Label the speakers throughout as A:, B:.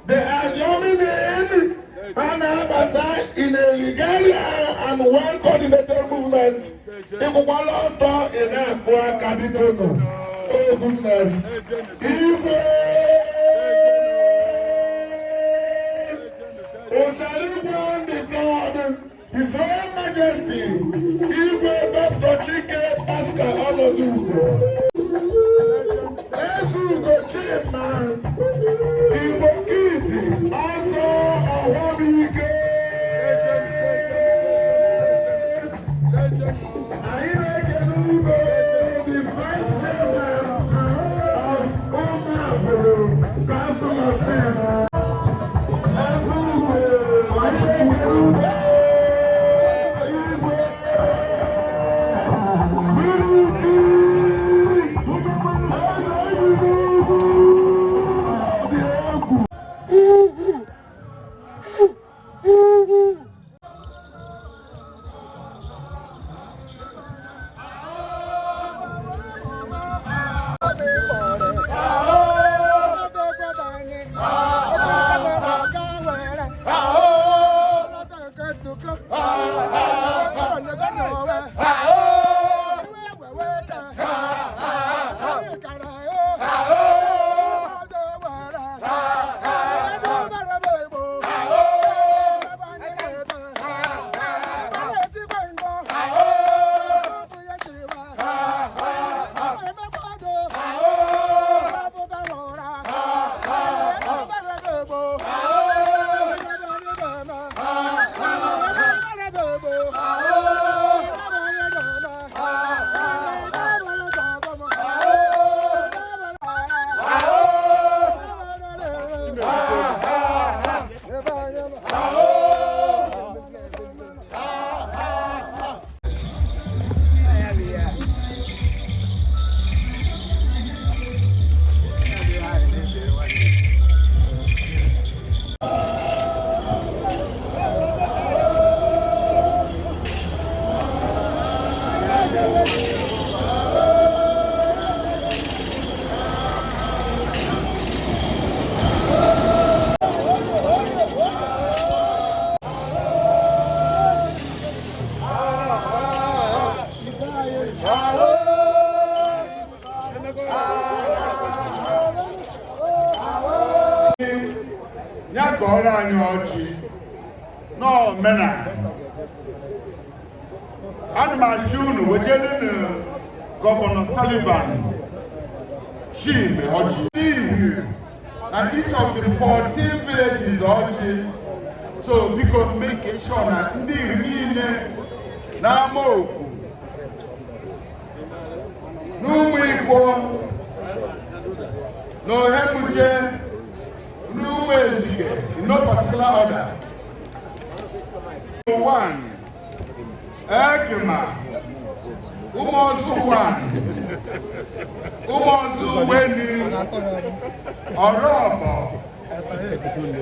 A: They are coming in. Ha na-abata in a Regalia and well coordinated movement. Ịkwụkwala ọtọ, ị na-akụ aka, biko nụ. Oh goodness. Igwe Ojaligwe the God, His Royal Majesty, Igwe Dr. Chike Pascal Ọnọdụ-Ugo. Ezugo Chima, Igbo Kiti, Ọsọ Ọhụrụ. Anyị na-ekele Ugo, the Vice Chairman of Ụmụafụrụ Council of Chiefs. Ezugo, anyị na-ekele Ugo, Igwe Mmiri, Eze bi n'ugwu, dị egwu.
B: Ya gọọrọ anyị ọjị n'omenala. Ana m achị unu wejelunu Governor Sullivan Chime ọjị n'ihi na each of the 14 villages ọjị. So biko, make sure na ndị iri niile na-ama okwu n'ụmụ Igbo na Ohemuje n'ụmụ Ezike, in no particular order. One, Ekima, Ụmụọzụ one, Ụmụọzụ Weni, Ọrọbọ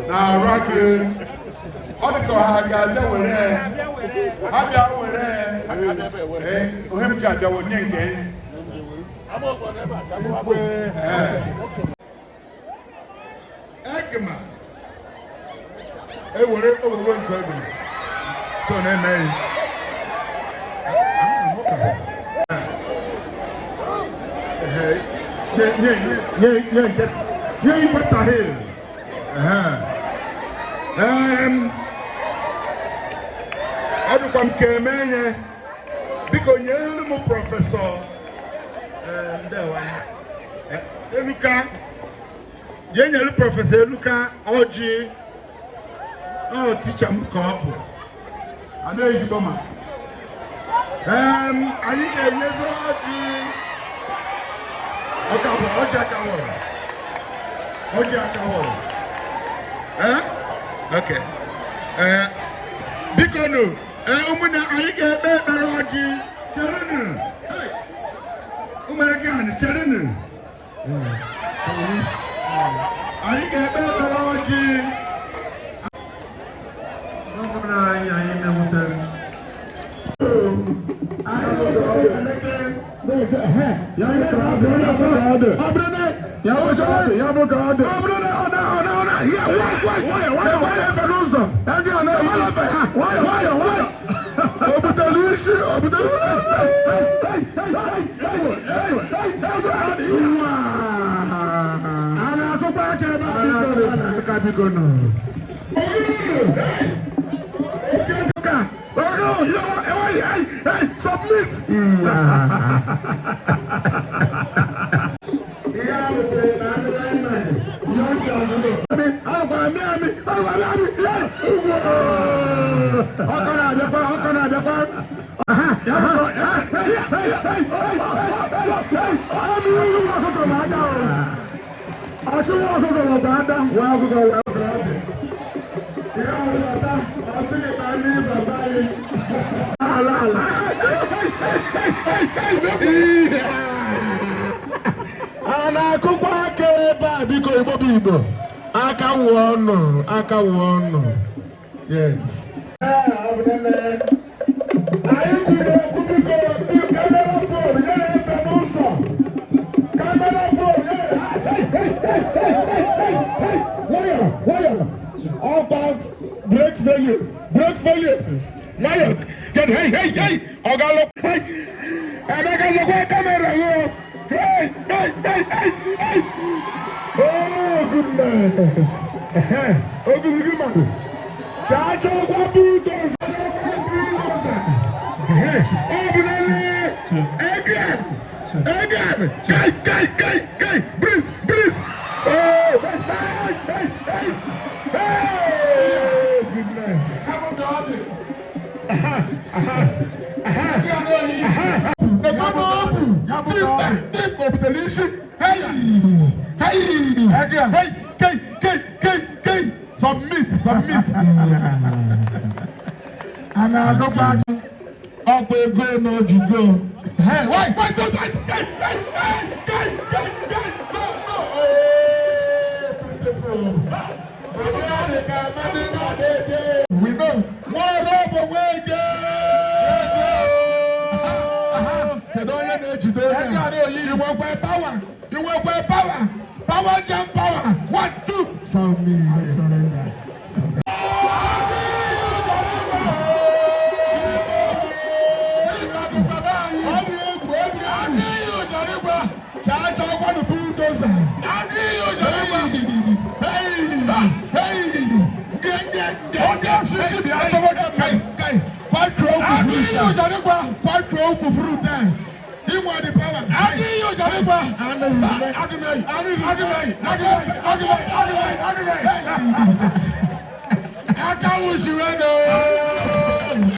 B: na Aragị. Ọ dị ka ha ga-abịa were, ha bịa were. Ohemuje abịawo nye nke ee. Ekima ewere owuwe nke obi so na-eme nye nye nye nye nke nye Igwe Tahir. Ọ dịkwa m ka eme nye, biko nyere m Professor Eluka, jee nyere Professor Eluka ọjị. Ọ teacher m ka ọ bụ ada ezigbo ma. Anyị ga-enyezi ọjị ọkabụ, ọjị akawọrọ, ọjị akawọrọ. Ee, okay, ee, biko nụ, ee, ụmụnne, anyị ga-ekpe ekpere ọjị. Cherenụ. Hey! Ụmụnne gị, anyị cherenụ. Anyị ga-ekpe ekpere ọjị.
C: Governor anyị, anyị na-enwetara.
A: Ọ bụrụ na ya bụ ka ọ dị, ọ bụrụ na ọ na ọ na ọ na ya nwa nwa nwa efe n'ụzọ. Nwayọ, nwayọ, nwayọ. O butere isi, o butere. A na-akụkwa aka ebe a, aka biko nọ. Ka, oh, yo, hey, hey, hey, submit. Ihe a butere na ndị nine. Alụkwa amị amị, alụkwa amị amị, ya, ugwu. Ọkọ na-abịakwa, ọkọ na-abịakwa. Aha, aha, hey, hey, hey, hey, hey, hey, amị ugwu ọkụkọ na-ada o. Ọchụ nwa ọkụkọ na ada. Nwa ọkụkọ wee. Ihe ọbụla ọ sị gị ka ndị baba anyị. Ala ala. A na-akụkwa aka ebe a, biko? Igbo bụ Igbo. Aka wụọ ọnụ, aka wụọ ọnụ. Yes. Anyị kwuru okwu, biko, camera phone ya na-efe n'ụzọ. Camera phone ya na. Nwayọ, nwayọ. Ọkwa brake failure, brake failure. Nwayọ. Get hey, hey, hey. Ọgalụ. Hey. Emeka zekwa camera yo. Hey, hey, hey, hey, hey. Oh goodness. Ogologo mmadụ. Chaa chọkwa bulldozer. Ọ bụ n'ele. Again. Again. Kai, kai, kai, kai. Breeze, breeze. Oh, hey, hey, hey, hey. Hey, goodness. Aha, aha, aha, aha. Nekwa ọbụ. Dimkpa, dimkpa obutere isi. Hey, hey, hey, kai, kai, kai, kai. Submit, submit.
C: A na-agụkwa aka.
A: Ọkwa ego na ojigo. Hey, wait, wait, wait, wait, hey, hey, hey, hey, hey, hey, no, no. Oh, beautiful. Onye dị ka amadi na dede. We know. Nwere bụ nweke. Kedu onye na-ejide onye a? Inwekwe power. Inwekwe power. Power jam power. One, two. Submit.
C: Surrender.
A: Ọ dị egwu, ọ dị egwu. Chaa chọọ kwanụ bulldozer. Hey, hey, hey, nge, nge, nge, nge. Kai, kai, kwatuo ukwu fruit a. Kwatuo ukwu fruit a. Inwe the power. Anụ hụrụ. Anụ hụrụ.
D: Aka wusiwe no.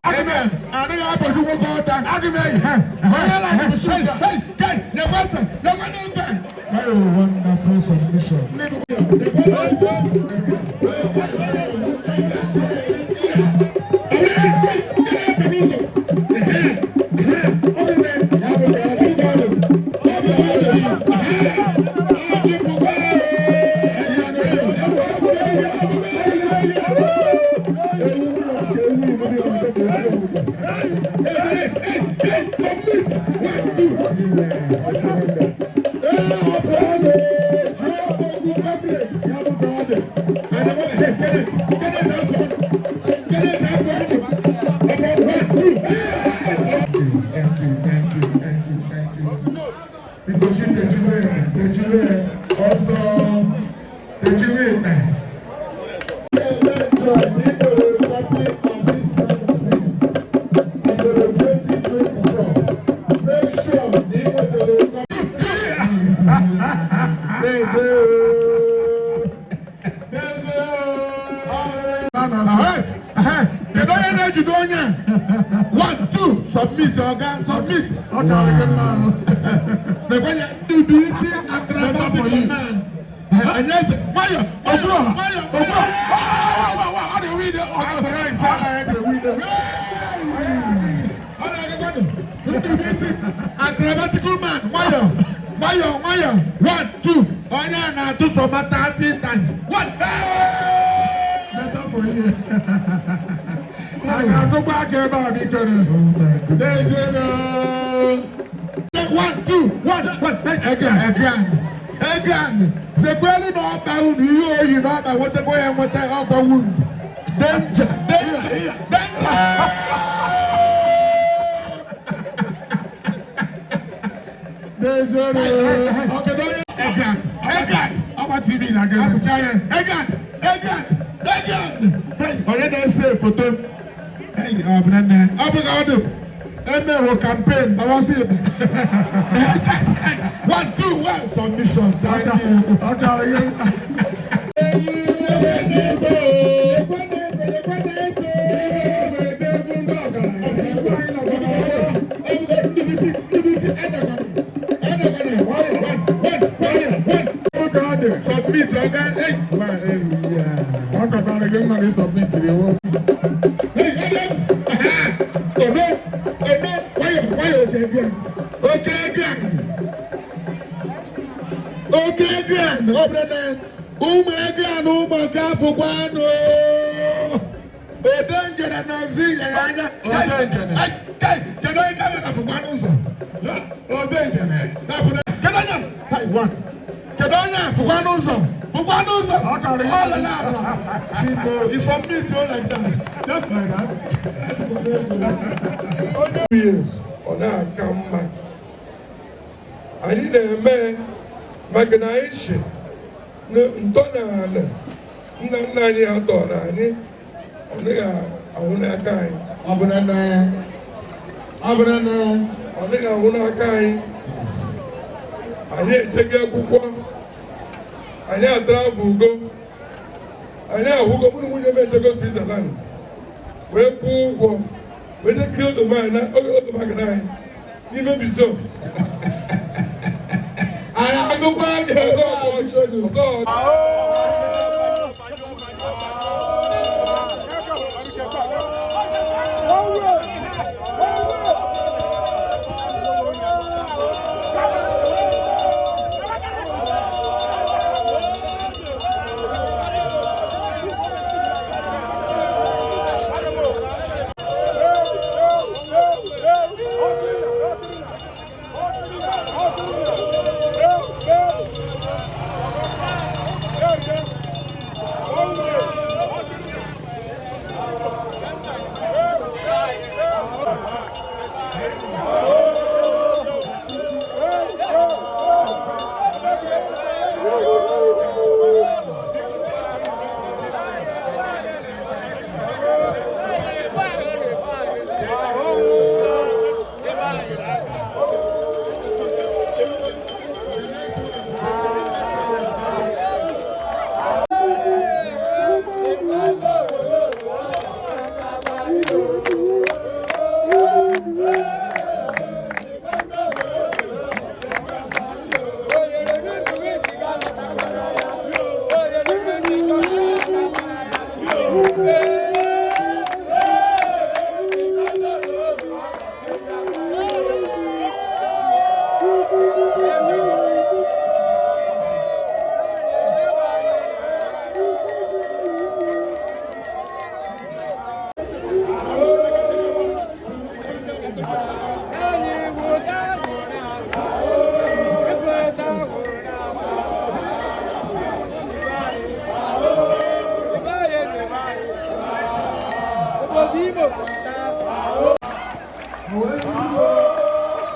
A: Amen. Anaghị abọju nwoke ọta.
D: Onye like wusi.
A: Hey, hey, kai, nyekwa ntị, nyekwa ntị. Oh, wonderful submission. Nyekwa ntị. Thank you, thank you, thank you, thank you. Because you tejiwe, tejiwe, ọsọ, tejiwe ìpè. Make sure the Deje ooo. Deje ooo. Kedu onye na-ejide onye a? One, two, submit, oga, submit.
C: Ọ karịrị gị mma.
A: Nekwenye Ndubuisi acrobatic man. Anyị eze, nwayọ, nwayọ, nwayọ, nwayọ. Afọrọ ise anaghị ewu ide. Ọ na-agakwanụ. Ndubuisi acrobatical man, nwayọ, nwayọ, nwayọ. One, two, onye a na-atụ sọma 30 times. One,
C: Better for you. A ga-atụkwa aka ebe a, biko.
A: Oh my goodness.
C: Deje.
A: One, two, one, one.
C: Again.
A: Again. Again. Sekwelu na ọkpa unu ihe oyi na ọkpa nwetakwa ya nweta ọkpa wound. Danger, danger, danger.
C: Danger.
A: Okay, don't Egan, Egan.
C: Ọkwa TV na-aga.
A: Afụcha ya. Egan, Egan, Egan. Onye na-ese foto. Hey, ọ bụ nne. Ọ bụ ka ọ dị. Emewo campaign, bawasi. One, two, one, submission. Thank you.
C: Ọ kara gị.
A: Submit, oga. Hey, man, hey, yeah.
C: Ọ kọtara gị mma na submit iwu.
A: Hey, Adam. Aha. Odo, Odo, why, okay, again? Okay, again. Okay, again. Ọ bụrụ na ụmụ again, ụmụ nke afụkwanụ. Ode ngere na zi nyere anya.
C: Ode ngene.
A: Hey, kedu onye ka na afụkwanụ ụzọ?
C: Ode ngene.
A: Kedu onye? Hey, one. Kedu onye fụkwanụ ụzọ? Fụkwanụ ụzọ.
C: Ọ kọrọ
A: Ọ lala ala. Chimo, if submit you like that.
C: Just like that.
B: Years ọ na-aka mma. Anyị na-eme maka na anyị si na ntọala nna nna anyị ha tọrọ anyị, ọ dịghị ahụ n'aka anyị.
A: Ọ bụ na nna ya. Ọ bụ na nna ya.
B: Ọ dịghị ahụ n'aka anyị. Anyị echego akwụkwọ, anyị atravugo, anyị ahụgo mụ na nwunye m echego Switzerland wee kwụọ ụgwọ wee jee kirie otomakin anyị n'ime museum.
A: Anyị agụkwa gị.
B: Ọzọ ọzọ.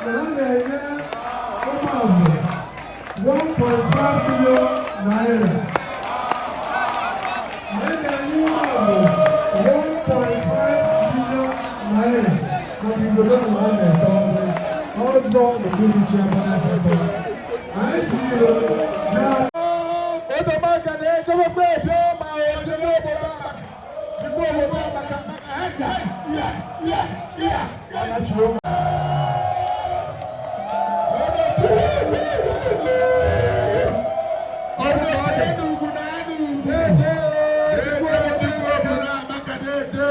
A: Na-enye ụmụ 1.5 million naira. Anyị na-enye ụmụ 1.5 million naira maka igodo na ọ na-ete ọkụ ọzọ n'okpuru chi ebe. Anyị jiri na
D: Otomaka na-echebekwa ebi ma echebe obodo amaka. Chukwu obodo amaka.
A: Ya ya ya ya.
D: Enugwu na Enugwu. Obodo amaka na-eje.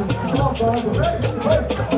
D: Hey, hey, hey, hey.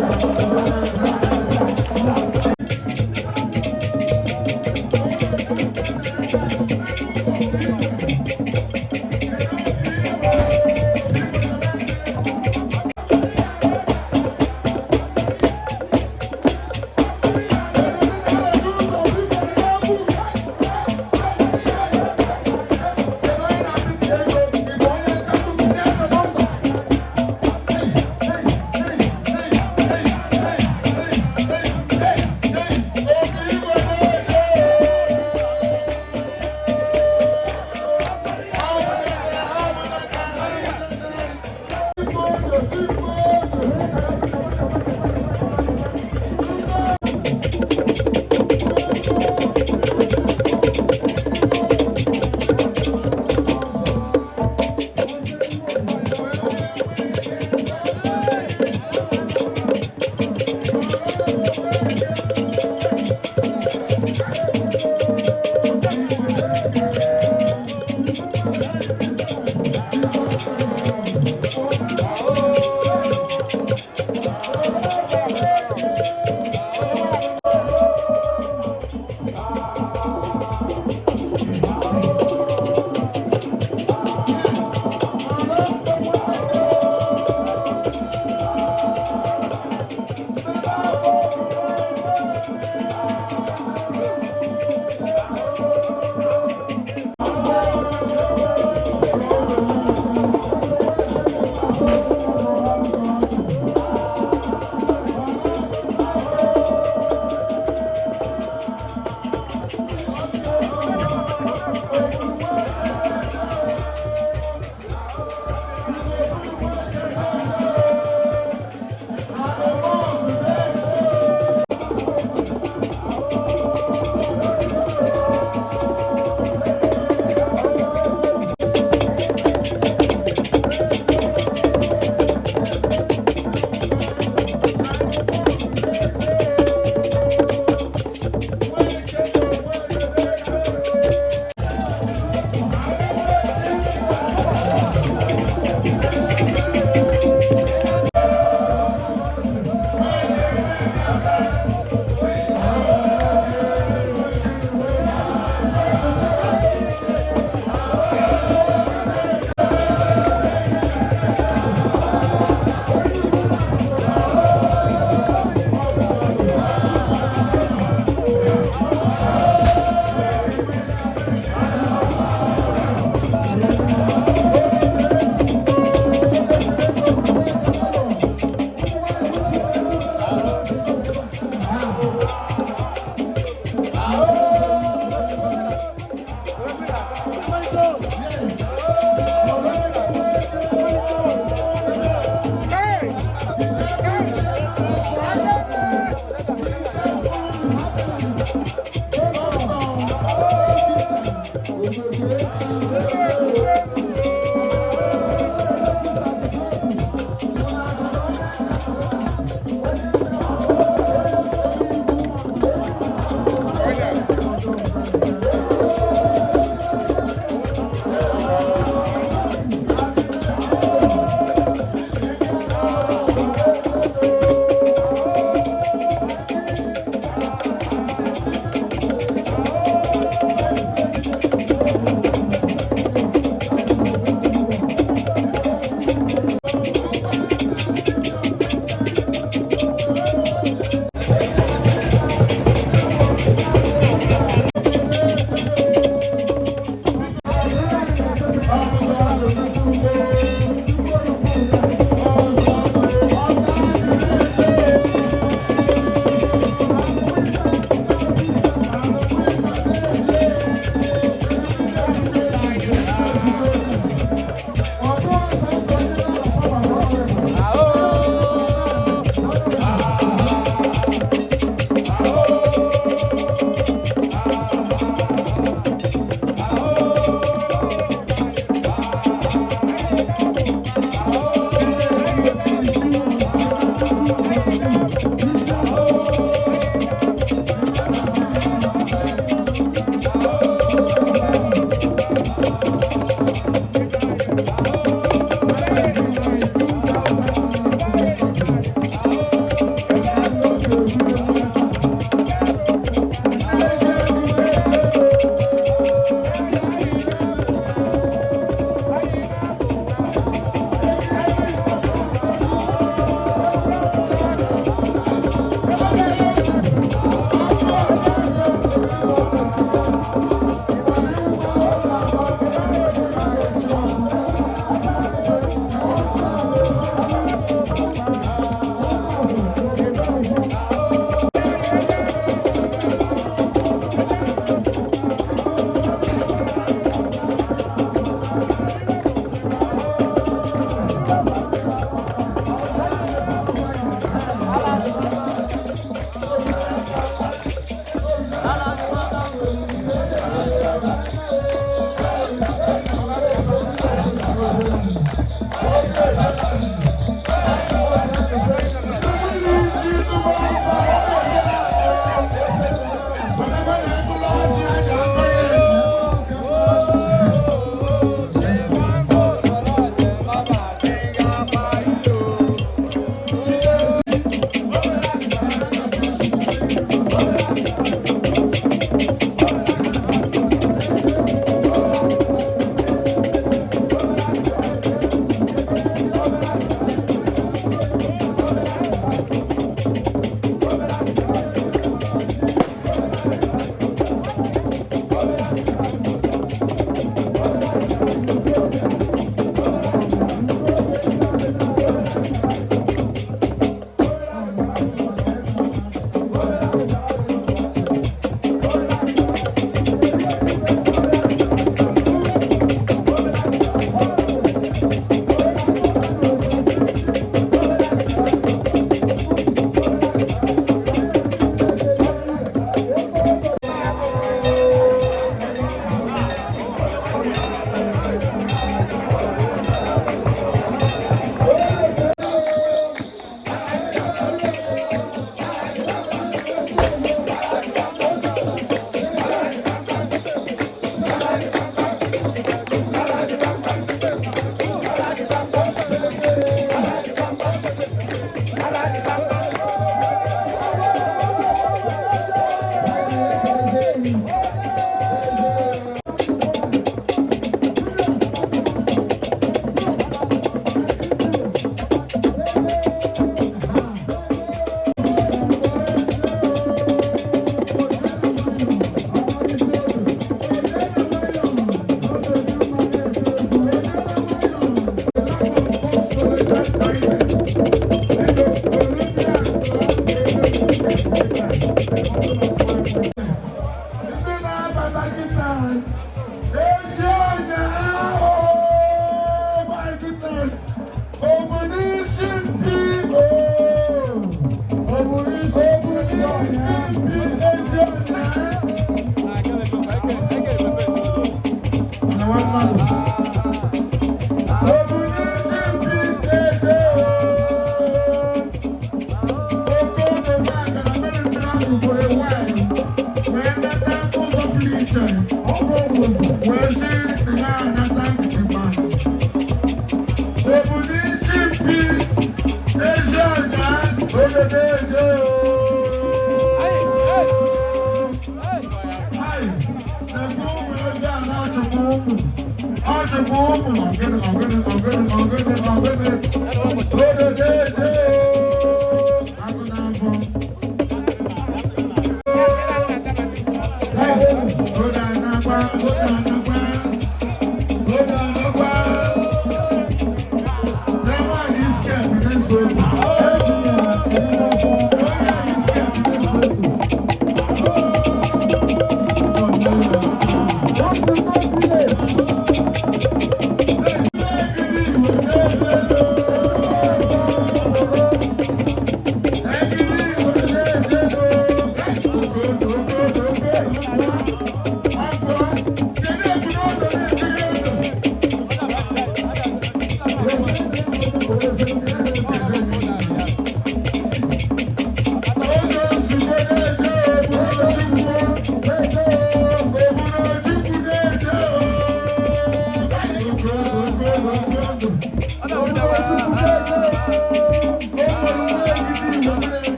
D: Thank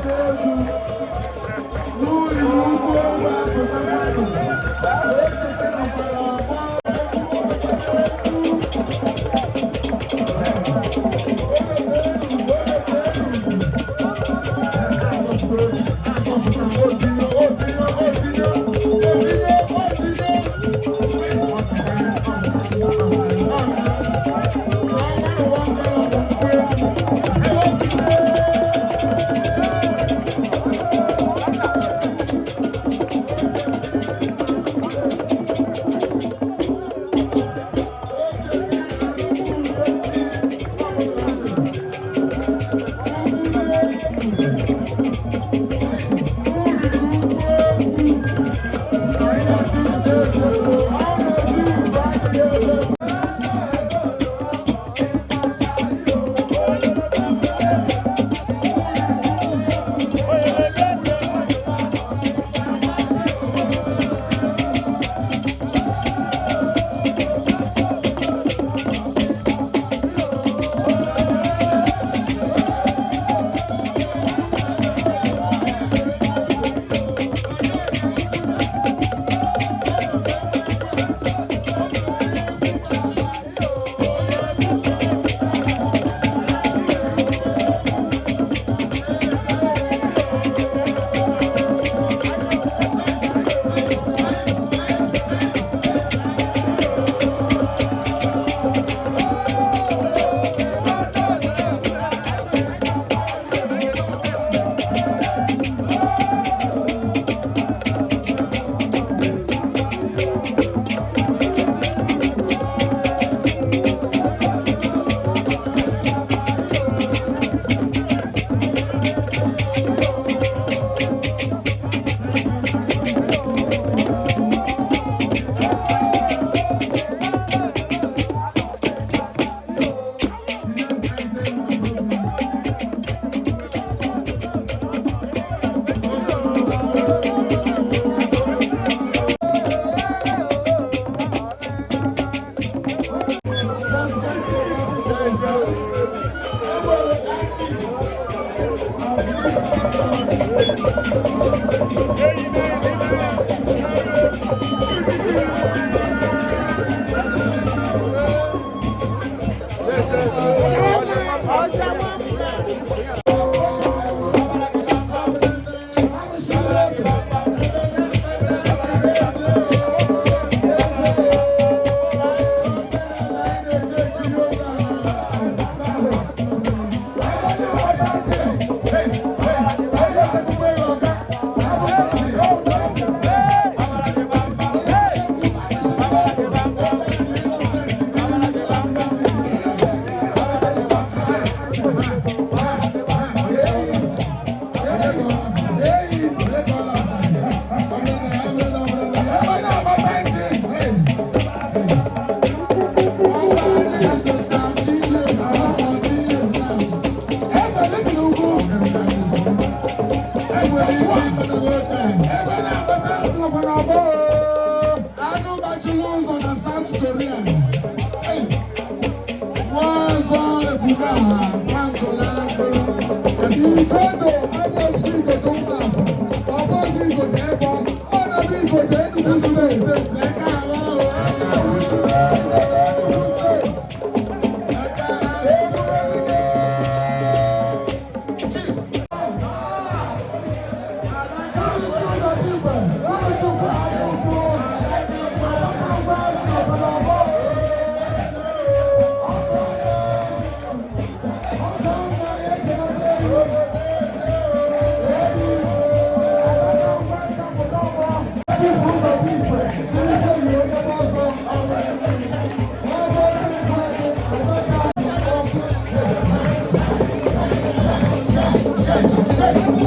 D: you.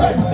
D: Hey!